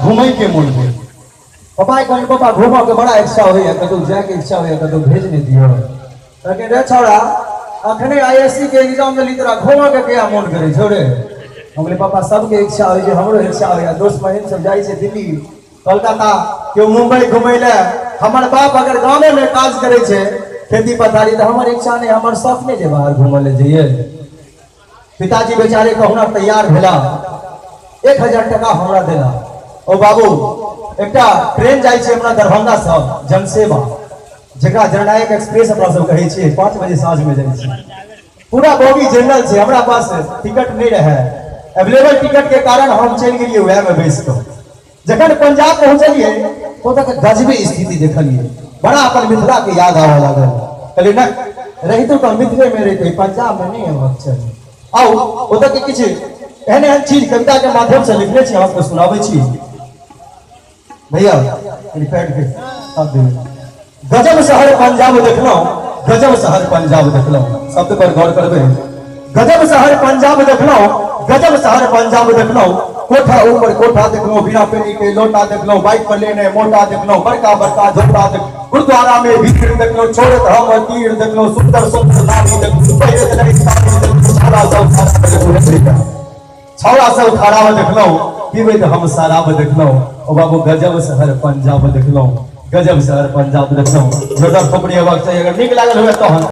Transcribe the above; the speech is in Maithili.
घूमै के मोन भेल। पापा कहलियै, पापा घूमऽ के बड़ा इच्छा होइया, कतौ जायके इच्छा होइया, कतौ भेज नहि दियौ। कहलकै, रे छौड़ा, अखने ISC के एग्जाम देली, तोरा घूमऽ के कहिया मोन करै छौ रे? हम कहलियै, पापा सबके इच्छा होइ छै, हमरो इच्छा होइया। दोस्त बहिन सब जाइ छै दिल्ली, कलकत्ता, केओ मुम्बई घुमै लए। हमर बाप अगर गामे में काज करै छै खेती पथारी, तऽ हमर इच्छा नहि, हमर शौक नहि जे बाहर घूमऽ लए जइयै? पिताजी बेचारे कहुना तैयार भेला, 1000 टका हमरा देला। ओ बाबू, एकटा ट्रेन जाइ छै हमरा दरभंगा सँ जनसेवा, जकरा जननायक एक्सप्रेस अपना सब कहै छियै, 5 बजे साँझ में जाइ छै। पूरा बोगी जनरल छै। हमरा पास टिकट नहि रहै अवेलेबल, टिकट के कारण हम चलि गेलियै वएह में बैस कऽ। जखन पंजाब पहुँचलियै तऽ ओतऽ के गजबे स्थिति देखलियै, बड़ा अपन मिथिला के याद आबऽ लागल। कहलियै, न रहितो तऽ मिथिले में रहितै, पंजाब में नहि अयबाक चाही। आउ, ओतऽ के किछु एहन एहन चीज कविता के माध्यम से लिखने छी, अहाँ सबके सुनाबै छी। भैया, कनि पैड के साथ देबै। गजब शहर पंजाब देखलहुँ, गजब शहर पंजाब देखलहुँ। शब्द पर गौर करबै। गजब शहर पंजाब देखलहुँ, गजब शहर पंजाब देखलहुँ। कोठा ऊपर कोठा देखलहुँ, बिना पेनी के लोटा देखलहुँ, बाइक पर लेने मोटा देखलहुँ, बड़का बड़का झोटा देखलहुँ, गुरुद्वारा में भीड़ देखलहुँ, छोड़त हम तीर देखलहुँ, सुंदर सुंदर नारी देखलहुँ, पहिरत नहीं साड़ी देखलहुँ, छौड़ा सब खराब देखलहुँ, छौड़ा सब खराब देखलहुँ, पीबैत हम शराब देखलहुँ। ओ बाबू, गजब शहर पंजाब देखलहुँ, गजब शहर पंजाब देखलहुँ। जोरदार थोपड़ी हेबाक चाही अगर नीक लागल हुए तहन।